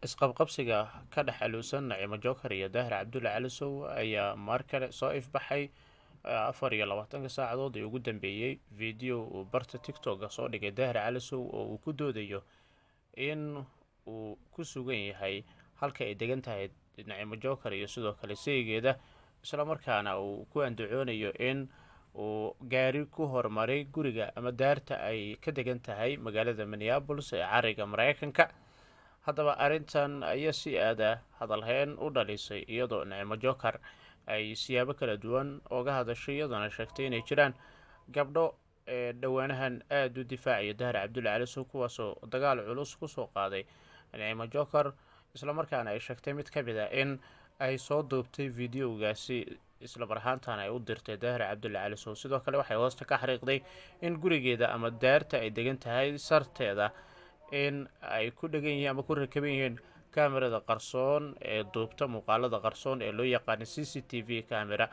Isqabqabsiga ka dhex aluusan Naciimo Joker iyo Daahir Cabdulle Calisow ayaa mar kale soo ifbaxay 24-ka saacadood ee ugu dambeeyey. Video uu barta TikTok-a soo dhigay Daahir Calisow oo uu ku doodayo in uu ku sugan yahay halka ay degan tahay Naciimo Joker iyo sidoo kale saygeeda, islamarkaana uu ku andacoonayo in uu gaari ku horumaray guriga ama daarta ay ka degan tahay magaalada Minneapolis ee cariga Mareykanka. Haddaba arrintan ayaa si aada hadalheyn u dhalisay, iyadoo Naciimo Joker ay siyaabo kala duwan oga hadashay, iyadoona sheegtay inay jiraan gabdho dhowaanahan aada u difaacaya Dahir Cabdulle Calisow, kuwaasoo dagaal culus kusoo qaaday Naciimo Joker, islamarkaana ay sheegtay mid ka mid a in ay soo duubtay videogaasi, isla mar ahaantana ay u dirtay Daahir Cabdulle Calisow. Sidoo kale waxay hoosta ka xariiqday in gurigeeda ama daarta ay degan tahay sarteeda in ay ku dhegan yihiin ama ku rakaban yihiin kamerada qarsoon ee duubta muuqaalada qarsoon ee loo yaqaano CCTV camera.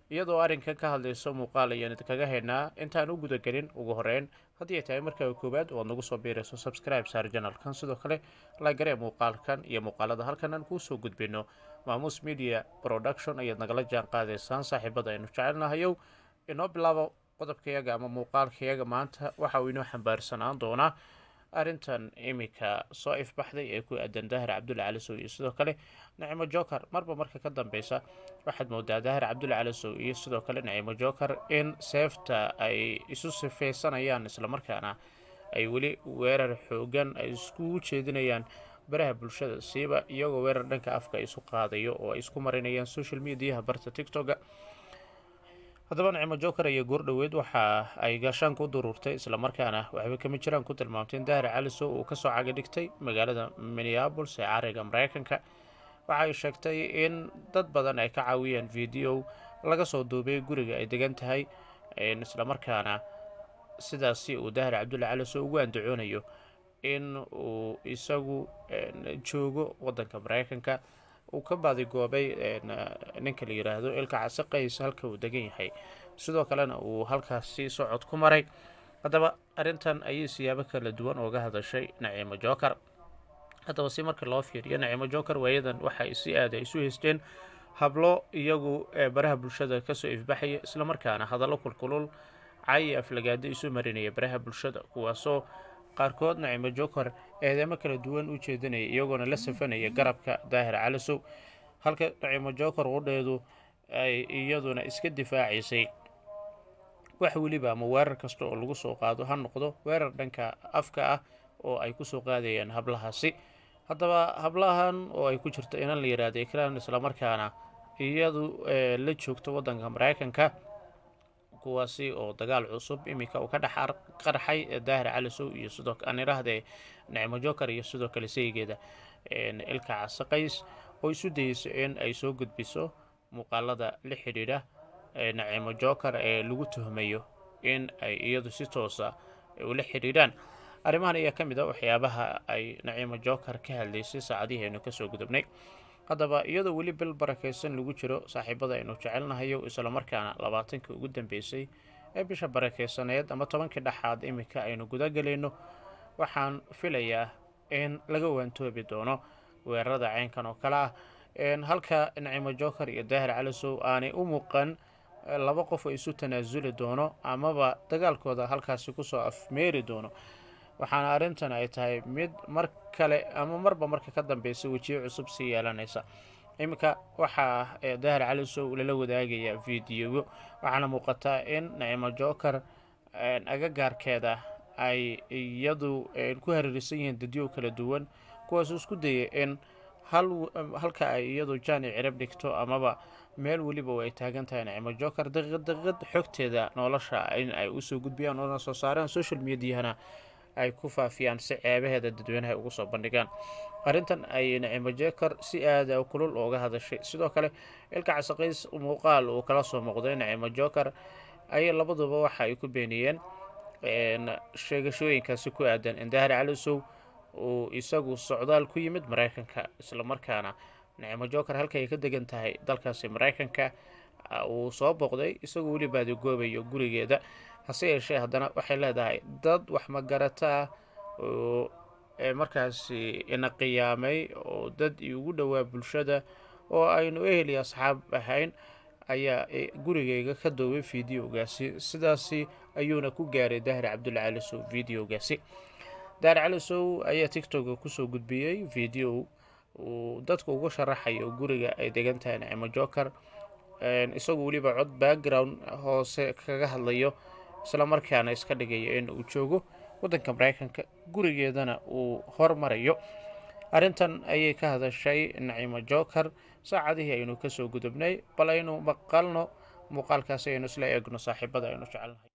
Iyadoo arrinkan ka hadlayso muuqaal ayaan idinkaga haynaa. Intaan u gudagelin, ugu horeyn, haddii ay tahay markaa koowaad oo aad nagu soo biirayso, subscribe saar channelkan, sidoo kale like garee muuqaalkan iyo muuqaalada halkan aan kuusoo gudbino. Maamuus Media Production ayaad nagala jaan qaadaysaan. Saaxiibada aynu jecelnahayow, inoo bilaabo qodobkayaga ama muuqaalkayaga maanta. Waxa uu inoo xambaarsanaan doonaa arrintan iminka soo ifbaxday ee ku aadan Daahir Cabdulle Calisow iyo sidoo kale Nacimo Joker. Marba marka ka dambeysa waxaad moodaa Daahir Cabdulle Calisow iyo sidoo kale Nacimo Joker in seefta ay isu sifeysanayaan, islamarkaana ay weli weerar xoogan ay iskugu jeedinayaan baraha bulshada, siiba iyagoo weerar dhanka afka isu qaadayo oo ay isku marinayaan social mediaha, barta TikToka. Haddaba Nacimo Joker ayaa goordhoweed waxa ay gaashaan ku duruurtay, islamarkaana waxba kama jiraan ku tilmaamtay in Daahir Calisow uu kasoo caga dhigtay magaalada Minneapolis ee cariga Mareykanka. Waxa ay sheegtay in dad badan ay ka caawiyeen video laga soo duubay guriga ay degan tahay, islamarkaana sidaasi uu Daahir Cabdulle Calisow ugu andacoonayo in uu isagu joogo wadanka Mareykanka, uu ka baadigoobay ninka la yiraahdo Ilka Case Qays halka uu degan yahay, sidoo kalena uu halkaasi socod ku maray. Haddaba arrintan ayay siyaabo kala duwan ooga hadashay Naciimo Joker. Haddaba si marka loo fiiriyo Naciimo Joker, waayadan waxay si aada isu haysteen hablo iyagu baraha bulshada kasoo ifbaxaya, islamarkaana hadallo kulkulul, cay, aflagaado isu marinaya baraha bulshada, kuwaasoo qaarkood Nacimo Joker eedeemo kala duwan u jeedinaya, iyagoona la safanaya garabka Daahir Calisow, halka Nacimo Joker qudheedu ay iyaduna iska difaacaysay wax weliba ama weerar kasta oo lagu soo qaado, ha noqdo weerar dhanka afka ah oo ay kusoo qaadayaan hablahaasi. Haddaba hablahan oo ay ku jirto inan la yidhaahdo Ikraan, islamarkaana iyadu la joogto waddanka Mareykanka, kuwaasi oo dagaal cusub iminka uu ka dhex qarxay Daahir Calisow iyo sidoo aan idhaahdee Nacimo Joker iyo sidoo kale saygeeda Ilka Case Qays, oo isu dayeyso in ay soo gudbiso muuqaalada la xidhiidha Nacimo Joker ee lagu tuhmayo in ay iyadu si toosa ula xidhiidhaan. Arrimahan ayaa ka mid a waxyaabaha ay Nacimo Joker ka hadlaysay saacadihii aynu kasoo gudubnay. Haddaba iyadoo weli bil barakeysan lagu jiro, saaxiibada aynu jecelnahayo, islamarkaana 20-kii ugu dambeysay ee bisha barakeysaneed ama 10-kii dhexaad iminka aynu gudagelayno, waxaan filayaa in laga waantoobi doono weerarada caynkan oo kale ah, halka Nacimo Joker iyo Daahir Calisow aanay u muuqan laba qof oo isu tanaasuli doono amaba dagaalkooda halkaasi kusoo afmeeri doono. Waxaana arrintan ay tahay mid mar kale ama marba marka ka dambeysa wejiyo cusub sii yeelanaysa. Iminka waxaa Daahir Calisow lala wadaagaya videoyo, waxaana muuqataa in Nacimo Joker agagaarkeeda ay iyadu ku hareeraysan yihiin dadyo kala duwan, kuwaasoo isku dayay in halka ay iyadu jaani cirib dhigto amaba meel weliba ay taagan tahay Nacimo Joker daqiiqad daqiiqad xogteeda nolosha in ay usoo gudbiyaan, una soo saaraan social mediahana ay ku faafiyaan, si ceebaheeda dadweynaha ugu soo bandhigaan. Arrintan ay Nacimo Joker si aada kulul ooga hadashay. Sidoo kale Ilka Case Qays muuqaal uu kala soo muuqday Nacimo Joker ayay labaduba waxa ay ku beeniyeen sheegashooyinkaasi ku aadan in Daahir Calisow uu isagu socdaal ku yimid Mareykanka, islamarkaana Nacimo Joker halka ay ka degan tahay dalkaasi Mareykanka uu soo booqday, isagoo weli baadigoobayo gurigeeda. Hase yeeshee haddana waxay leedahay dad wax magarataa oo Markaasi ina qiyaamay oo dad iugu dhowaa bulshada oo aynu ehel iyo asxaab ahayn ayaa gurigayga ka duubay videogaasi. Sidaasi ayuuna ku gaaray Daahir Cabdulle Calisow videogaasi. Daahir Calisow ayaa TikToka kusoo gudbiyey video uu dadka uga sharaxayo guriga ay degan tahay Nacimo Joker, isagoo weliba cod background hoose kaga hadlayo, isla markaana iska dhigayo in uu joogo waddanka Mareykanka, gurigeedana uu hormarayo. Arrintan ayay ka hadashay Nacimo Joker saacadihii aynu kasoo gudubnay. Bal aynu maqalno muuqaalkaasi, aynu isla eegno, saaxiibada aynu jecelnahay.